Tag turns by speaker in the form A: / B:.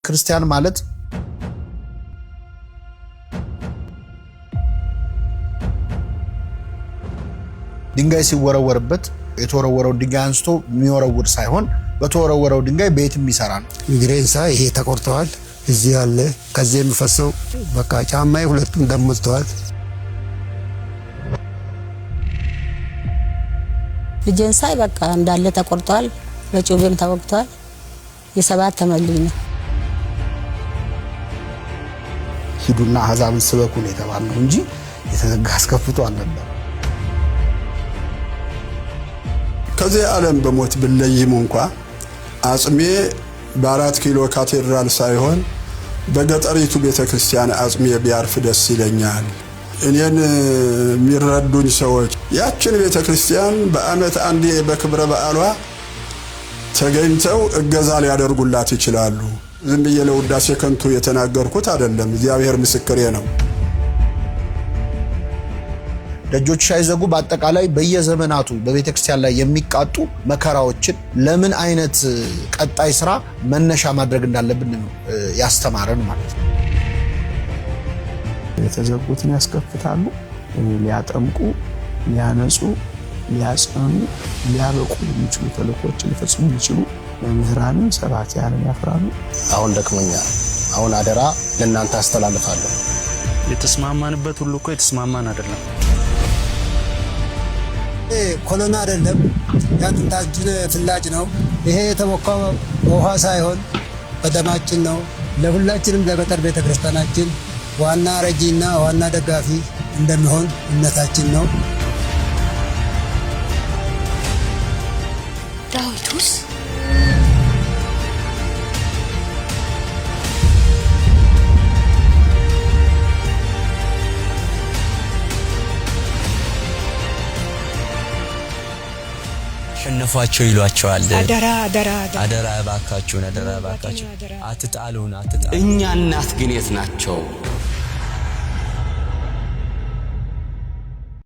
A: ክርስቲያን ማለት ድንጋይ ሲወረወርበት የተወረወረውን ድንጋይ አንስቶ የሚወረውር ሳይሆን በተወረወረው ድንጋይ ቤት የሚሰራ ነው።
B: እግሬን ሳይ ይሄ ተቆርጠዋል፣ እዚህ አለ፣ ከዚህ የሚፈሰው በቃ ጫማዬ ሁለቱም ደም ሞልተዋል።
C: ልጄን ሳይ በቃ እንዳለ ተቆርጧል፣ በጩቤም ተወግቷል። የ7 ዓመት ልጅ ነው።
A: ሂዱና አሕዛብን ስበኩ ነው የተባልነው እንጂ የተዘጋ አስከፍቶ አልነበር።
D: ከዚህ ዓለም በሞት ብለይም እንኳ አጽሜ በ4 ኪሎ ካቴድራል ሳይሆን በገጠሪቱ ቤተ ክርስቲያን አጽሜ ቢያርፍ ደስ ይለኛል። እኔን የሚረዱኝ ሰዎች ያችን ቤተ ክርስቲያን በዓመት አንዴ በክብረ በዓሏ ተገኝተው እገዛ ሊያደርጉላት ይችላሉ። ዝም ብዬ ለውዳሴ ከንቱ የተናገርኩት አይደለም። እግዚአብሔር ምስክሬ ነው።
A: ደጆች ሳይዘጉ በአጠቃላይ በየዘመናቱ በቤተክርስቲያን ላይ የሚቃጡ መከራዎችን ለምን አይነት ቀጣይ ስራ መነሻ ማድረግ እንዳለብን ነው ያስተማረን ማለት ነው።
E: የተዘጉትን ያስከፍታሉ፣ ሊያጠምቁ፣ ሊያነጹ፣ ሊያጸኑ፣ ሊያበቁ የሚችሉ ተልእኮችን ሊፈጽሙ የሚችሉ መምህራንን ሰባኪያንን ያፈራሉ።
F: አሁን ደክሞኛል። አሁን አደራ ለእናንተ አስተላልፋለሁ።
G: የተስማማንበት ሁሉ እኮ የተስማማን አይደለም።
B: ኮሎና አይደለም፣ የአጥንታችን ፍላጭ ነው። ይሄ የተቦካው በውሃ ሳይሆን በደማችን ነው። ለሁላችንም ለገጠር ቤተክርስቲያናችን ዋና ረጂና ዋና ደጋፊ እንደሚሆን እምነታችን ነው።
H: ዳዊቱስ
I: ሸነፏቸው ይሏቸዋል።
H: አደራ አደራ
I: አደራ እባካችሁን፣ አደራ እባካችሁን፣ አትጣሉን፣ አትጣሉን።
J: እኛ እናት ግን የት ናቸው?